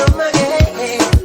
Mama,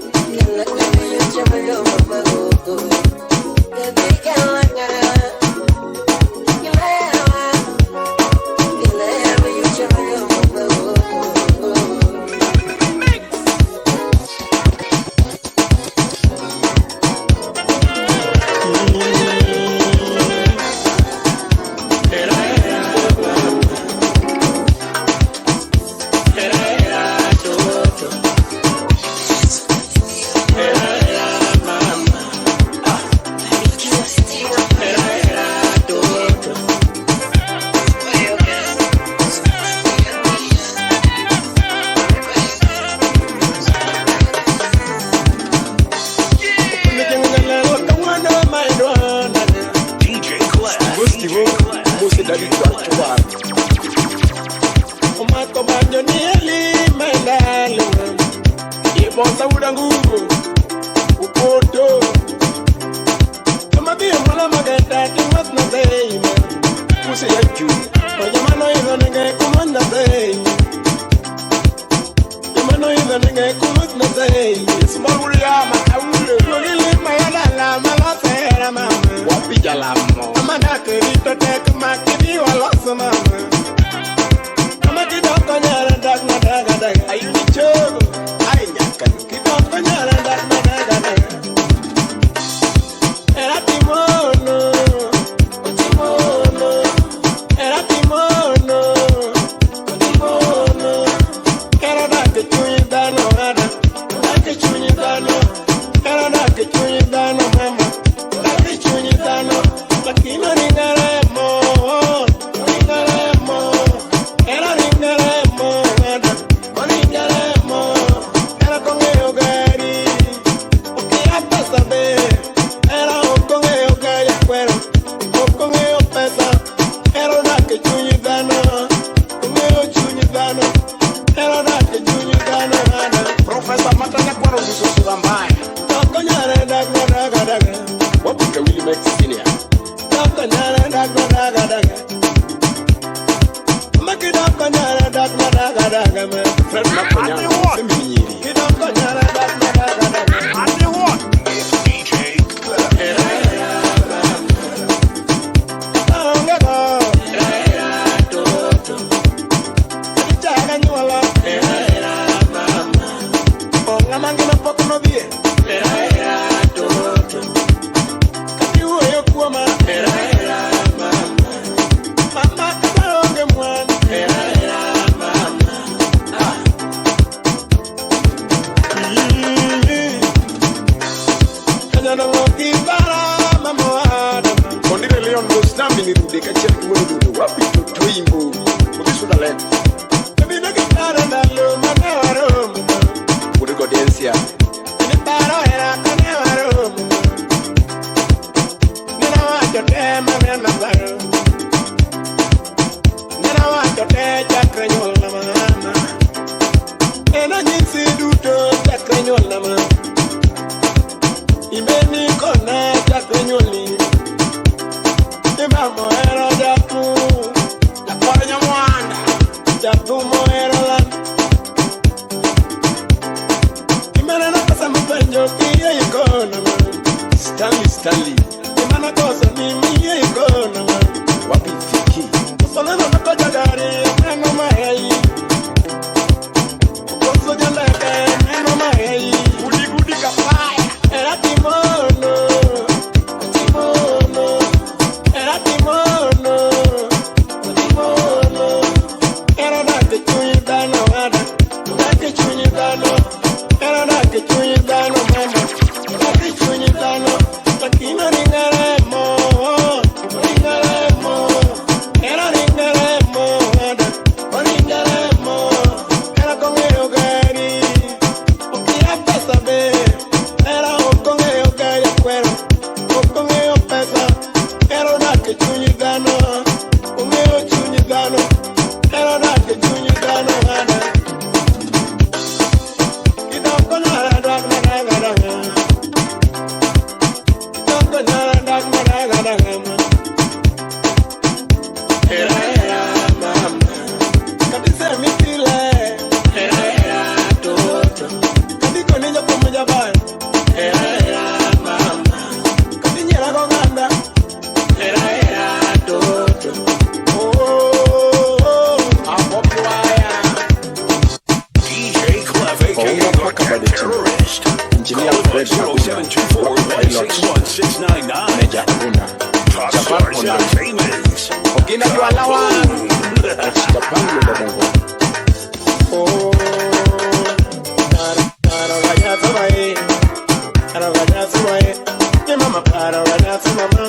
Obosa wuda ngugo. Upoto. Kama bi mola mageta tingot na sei. Kuse ya juu. Ojamano idho nenge kumanda sei. Jamano idho nenge kumanda sei. Small William Aule. Lolili mayadala malosera mama. Wapi jalamo. Amanda kerito tek makidi waloso mama. Mama kidoko nyara dak na daga daga. Ayuni chogo. Ai nyaka. Kidoko nyara dak na daga daga. Era timono, timono. Era timono, timono. Era dak chunyi dhano ada. Dak chunyi dhano. Era dak chunyi dhano mama. Dak chunyi dhano. Lakini ringaremo, ringaremo. Era ringaremo ada. Ringaremo. Era kong'eyo gari. Okia pesa be. Era ok ong'eyo gari akwero. Ok ong'eyo pesa. Era odak e chuny dhano. Ong'eyo chuny dhano. Era odak e chuny dhano ada. Professor Matanya Kwaro Muso Sura Mbaya. Doko nyare dak na daga daga. Wapi Kawili Max Senior. Doko nyare dak na daga daga. Maki doko nyare dak na daga daga me. Fred Makonyango. Semi Nyiri. Kidoko nyare dak na daga daga. It's DJ Clef. Aonge go. Ichaga nyuola. Ong'ama ngima pok nodhie. Kata iwuoyo kuoma. Mama kata onge mwandu. Kanyano kibara mama wadama. Kondire Leon Rostambi nirude kachiel gi wuon Odundo. Wapi Totoimbo. Odhi Sudalet. Ebino gitara ndalo mane waromo. Wuod Godensia. Niparo hera kane waromo. Ninawacho te mane naparo. Ninawacho te chakre nyuolna mama. En anyisi duto chakre nyuolna mama. Imeni kona chakre nyuolni. Imamo hero jathum. Jakwar Nyamwanda. Jathum ohero lan. Imaneno pesa mapenjo kiye ikona ma. Stanley Stanley. Imana koso ni miye ikona ma. Wapi Fiki. Koso neno nako jagari neno mahei. Koso jandeke neno mahei. Gudi gudi kapaya. Era timono, timono. Era timono, timono. Era dak e chuny dhano ada. Dak e chuny dhano. Era dak e chuny dhano mama. Dak e chuny dhano. Lakini ringaremo, ringaremo. Era ringaremo ada. Ringaremo. Era kong'eyo gari. Okia pesa be. Era ok ong'eyo gari akwero. Ok ong'eyo pesa. Era odak e chuny dhano. Ong'eyo chuny dhano. Era odak e chuny dhano ada. Kidoko nyara dak na daga daga. Kidoko nyara dak na daga daga ma. Era era mama. Kabisa mitile. Era era toto. Kadiko ni japuonj jabayo. Era era mama. Kadinyiera goganda. Era era toto. Oh, oh, oh. Aboki Waya. DJ Clef, aka Ounga the Paka Badechi. Terrorist. Engineer Call Fred him at Aguna. 0724 Wapi Pilot. 161 699. Meja Aguna. Top Jafar Stars Onana. Entertainment. Ogina Jualawan. Kaboom. Ex Japan Lodongo. Oh, para vaya subae, para vaya subae, mi mamá para vaya su mamá,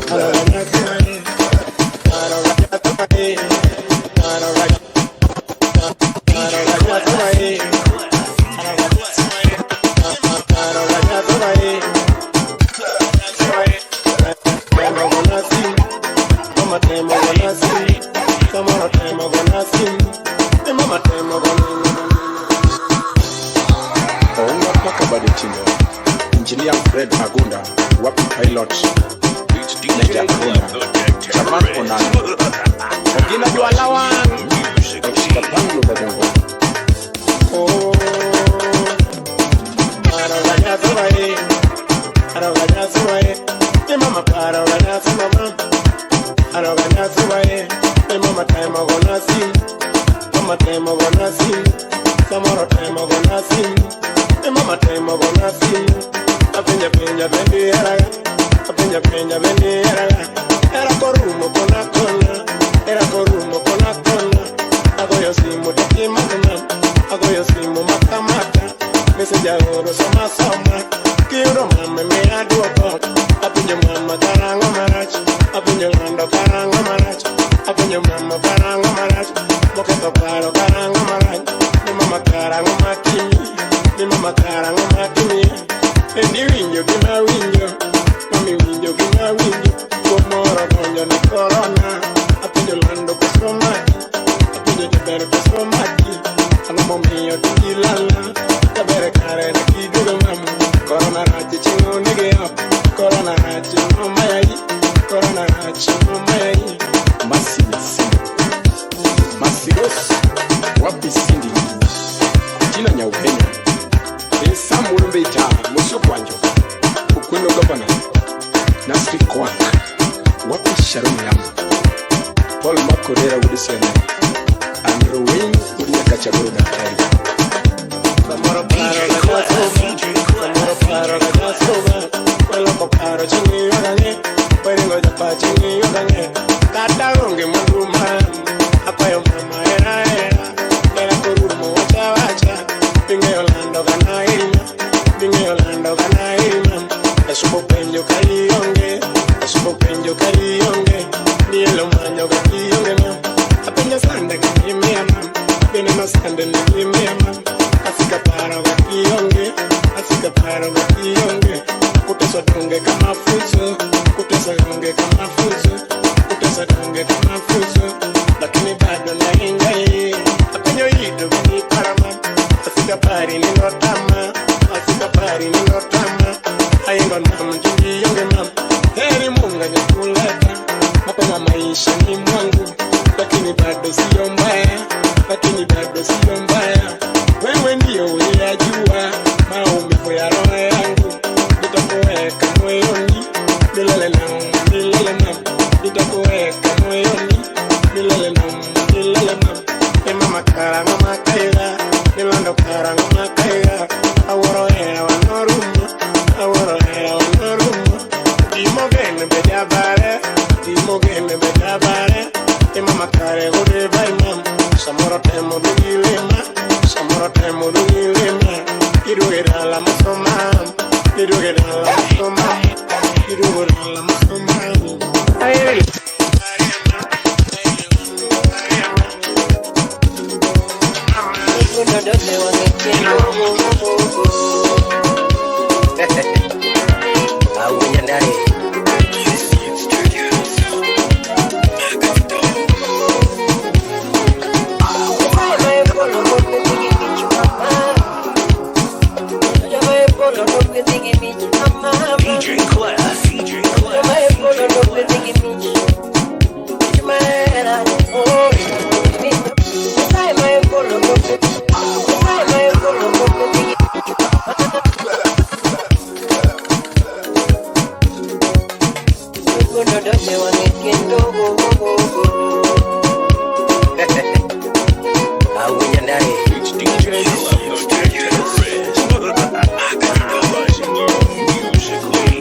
para vaya subae, para vaya subae, para vaya, para vaya subae, para vaya subae, subae, temo bonasi, mama temo bonasi. bade tindo. Engineer Fred Agunda, wapi pilot It's DJ Major Clef, Agunda, the Tech Chaman Terrorist. Onano, Ogina Jualawan, Musically. Kapango Kadongo. Oh, mama para ganarse mama, para ganarse bae, mi mama temo gonasi, mama temo gonasi, samoro temo gonasi, mi mama temo gonasi, apinya pinya bendi era, apinya pinya bendi era, era korumo kona kona, era korumo kona kona, agoyo simu takimana, agoyo simu maka maka, mese jaoro soma soma, kiyudo mama me aduoko, apenjo mama karang'o marach, apenjo lando karang'o marach, apenjo mama karang'o marach, moketho paro karang'o marach, ni mama karang'o matimi, ni mama karang'o matimi, endi winjo gima winjo, mami winjo gima winjo, tuo moro donjo ni korona, apenjo lando koso maki, apenjo jaber koso maki, ang'o momiyo tiji lala, jaber kare ne kiduogo mama, korona rach chieng' onege oko, korona rach nomayai, korona rach nomayai. Masi Masi. Masiros, wapi Cindy, Tina Nyaukenya, Sam Wurumbeta, Musio Kwanjo, Ukweno Governor, Nasri Kwak, wapi Sharon Yam, Paul Makodera Wudisene, Andrew Wayne Unyakachagoro Daktari. Samoro DJ paro Clef, ga DJ Clef, samoro paro DJ ga Clef. jasuba, weloko paro chieng' iyudo werengo japa chieng' iyudo ng'e, kata onge mwandu ma akwayo mama hera hera, hera korumo wacha wacha, bing'eyo lando ga ahinya, bing'eyo lando ga ahinya, asubo penjo ka ionge, asubo penjo ka ionge, nielo manyo ga ionge ma, apenjo sande ga imiya ma, bineno sande ni imiya ma, asika paro ga ionge, asika paro ga ionge, kuteswa donge kama fuso, kuteswa donge kama fuso, kuteswa donge kama fuso, lakini bado naenjoy, apenyo ito ni parama, asika pari nindotama, asika pari nindotama, ayengo nam tindionge mam, heri Mungu nyakuleta, mapema maisha ni mwangu, lakini bado sio mbaya, lakini bado sio mbaya, wewe ndio uliyajua maumivu ya roho yangu, nitakuweka moyoni milele na milele na, nitakuweka moyoni milele na milele na. Ni mama karango makaiga, nilondo karango makaiga, awuoro hera wanorumo, awuoro hera wanorumo. Dimogene be jabare, dimogene be jabare, ni mama kare gode bai mam, samoro temo dugilema, samoro temo dugilema, iduoge dala mosoma, iduoge dala mosoma, iduoge dala mosoma. Ay, DJ Clef, DJ Clef, DJ Clef. It's DJ Clef, the Tech Terrorist. Terrorizing you musically.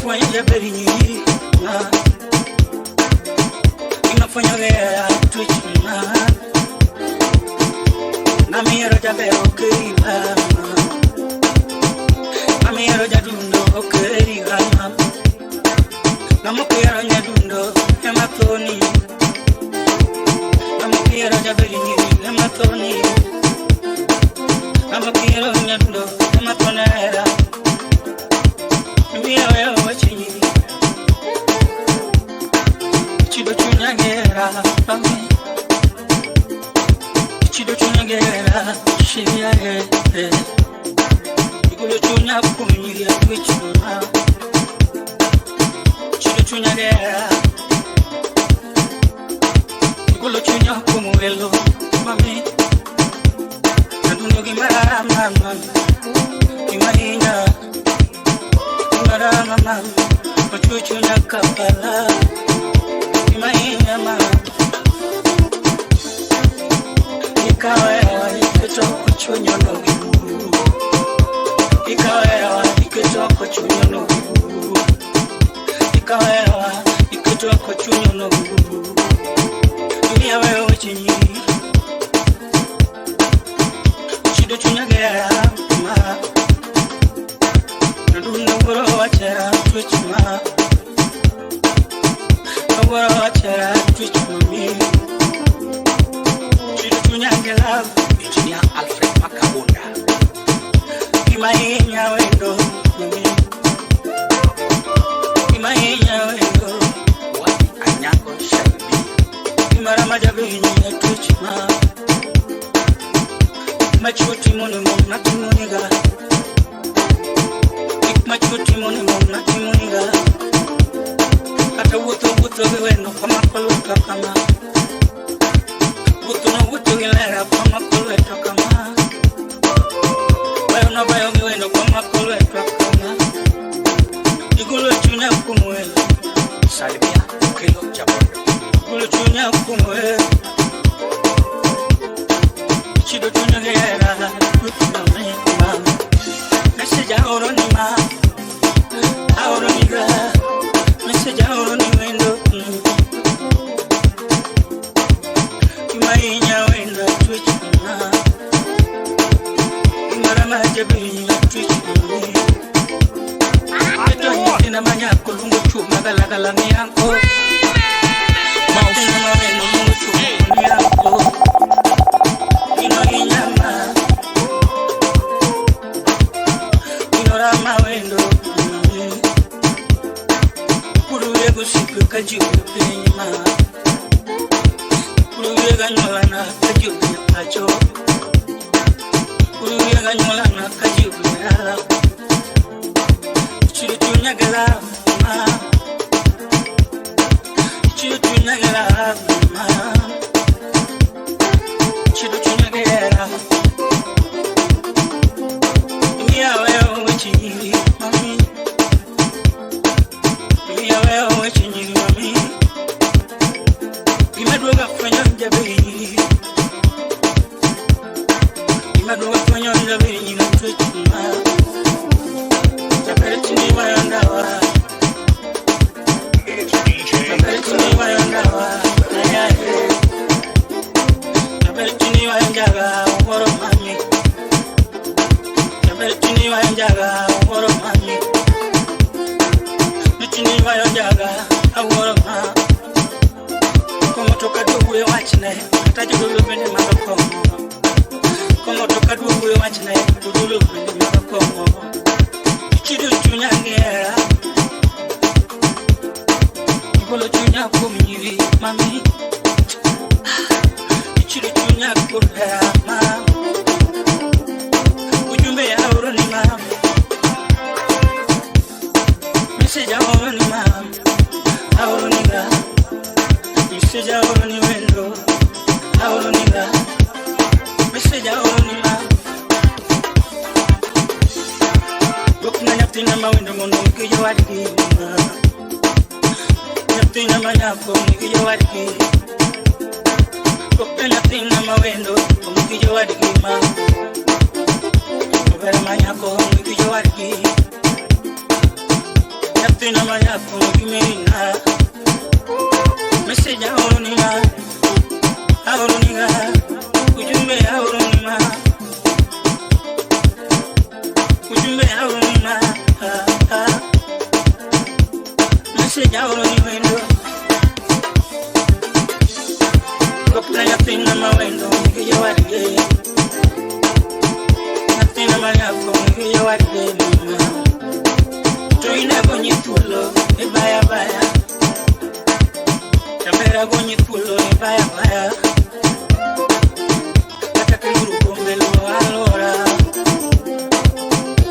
Fwenyo jaberi ma Gima fwenyo gera twech ma Namiero jaber okeri ma Namiero jadundo okeri ma Namokiero nyadundo ema thoni Namokiero jaberi ema thoni Namokiero nyadundo ema thonera Chido chunyagera mami Chido chunyagera shia eh Igulo chunya kumiria twichuma Chido chunyagera Igulo chunya kumuelo mami Nadundo gimara mama Imahina Imara mama Ochuchunya kapala Imahinyama Ikawewa iketoko chunyo no gibu Ikawewa iketoko chunyo no gibu Ikawewa iketoko chunyo no gibu Miyawe chinyi Chido chunyagera ma Naduna goro wachera twechuma Goro wachera twechumi Chido chunyagera Engineer Alfred Makabunda Imainya wendo mami Imainya wendo Wadi Anyango Shaibi Imarama jabinya twechuma Machuti mone mona timuniga Machuti mone mona timuniga Kata wuto wuto giwendo kama kolweto kama Wuto no wuto gilera kama kolweto kama Bayo no bayo giwendo kama kolweto kama Igulo chunya kumwelo Salimia Okelo Jabondo Igulo chunya kumwelo Chido chunya gera Message aoro ni ma aoro ni ga Message aoro ni wendo Imainya wendo twitch ma Imarama jabi twitch ma Ina manyako lungo chuma gala gala ni anko Ina mawendo lungo chuma ni anko Ino inyama Mawendo Kuruye gusiku kajiwe penyima Kuruye ganyolana kajiwe pacho Kuruye ganyolana kajiwe rala Chiru chunyagala ma Chiru chunyagala ma Chiru chunyagala Miyawe mami Miyawe chinyiri mami Imaduga fwenyo njabe Imaduga fwenyo njabe nyina twechuma Chapere chini mayondawa It's DJ Chapere chini mayondawa Ayaye Chapere chini mayondawa Oro mami Chapere chini mayondawa Oro mami Chini mayondawa Oro ma Komo toka duwe wachne Tajulo bende makomo Komo toka duwe wachne Dudulo bende makomo Chido chunyangera Igolo chunya kumnyiri mami Chido chunya kumhera ma Ujumbe ya auro ni ma Message auro ni ma Auro ni ga Message auro ni wendo Auro ni ga Message auro ni ma Bokna nyathina mawendo mondo ngiyo wadgi Nyathina manyako ngiyo wadgi Bokna nyathina mawendo ngiyo wadgi ma Obera manyako ngiyo wadgi Nyathina ma nyako gimerina. Message aoroni ma, aoroni ga. Ujumbe aoroni ma, ujumbe aoroni ma. Ah, ah. Message aoroni wendo. Dokta nyathina ma wendo ngiyo warge. Nyathina ma nyako ngiyo warge mama. To inago thuolo e baya baya. Tabera gonyi thuolo e baya baya. Kata kiluoro bombe luo alwora.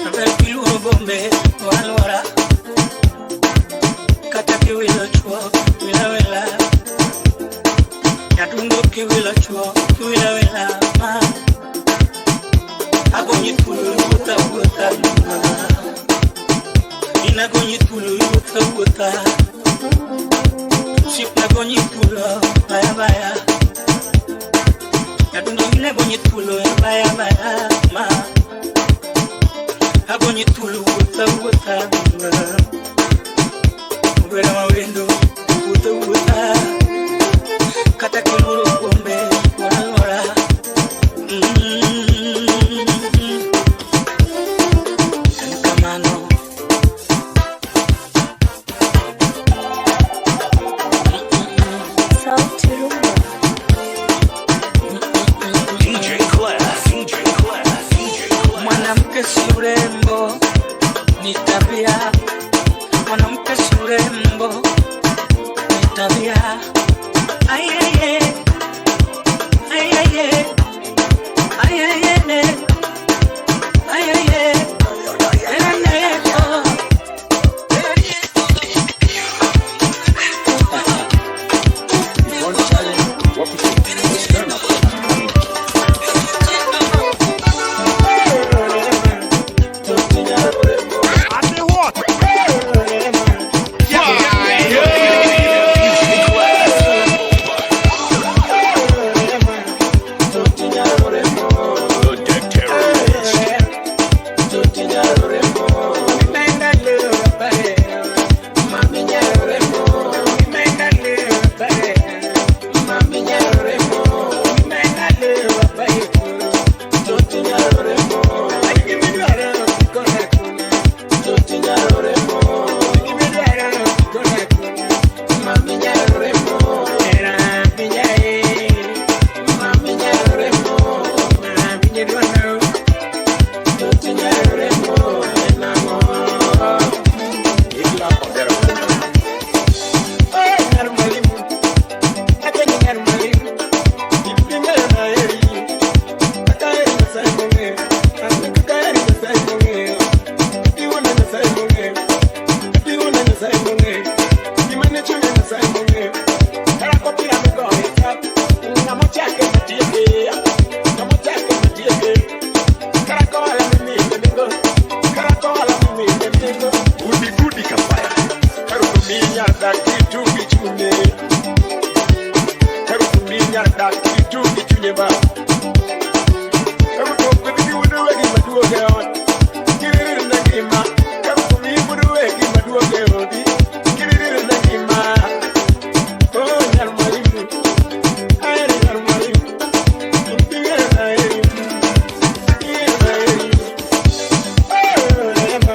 Tabera kiluoro bombe luo alwora. Kata kiwilo chuo wila wila. Nyadundo kiwilo chuo kiwila wila ma. Agonyi thuolo wuotha wuotha ma. Inagonyi thuolo wuotha wuotha. Osiepna gonyi thuolo baya baya. Nyadundo inagonyi thuolo baya baya ma. Agonyi thuolo wuotha wuotha ma. Ogwera mawendo wuotha wuotha. Kata kiluoro bombe alwora. En kamano. Sauti Rumba. DJ Clef, DJ Clef, DJ Clef. Mwanamke si urembo, ni tabia. Mwanamke si urembo, ni tabia. Ay, ay, ay. Ay, ay, ay. Ay, ay, ay. Ay, ay, ay. Ay, ay, ay. Oh. Yvonne Chale, wapi Western. The Deck Terrorist. Igla Odero. Gudi gudi kafaya. Karukuminya da kitu kichune. Karukuminya da kitu kichune ba. Karukuminya wudu wegi maduo geon. Kiriri na gima. Karukumi wudu wegi maduo geodi. Kiriri na gima. Oh nyar mwalimu. Ayere nyar mwalimu. Impigere na eri. Impigere na eri. Oh rema.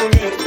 kong'eyo.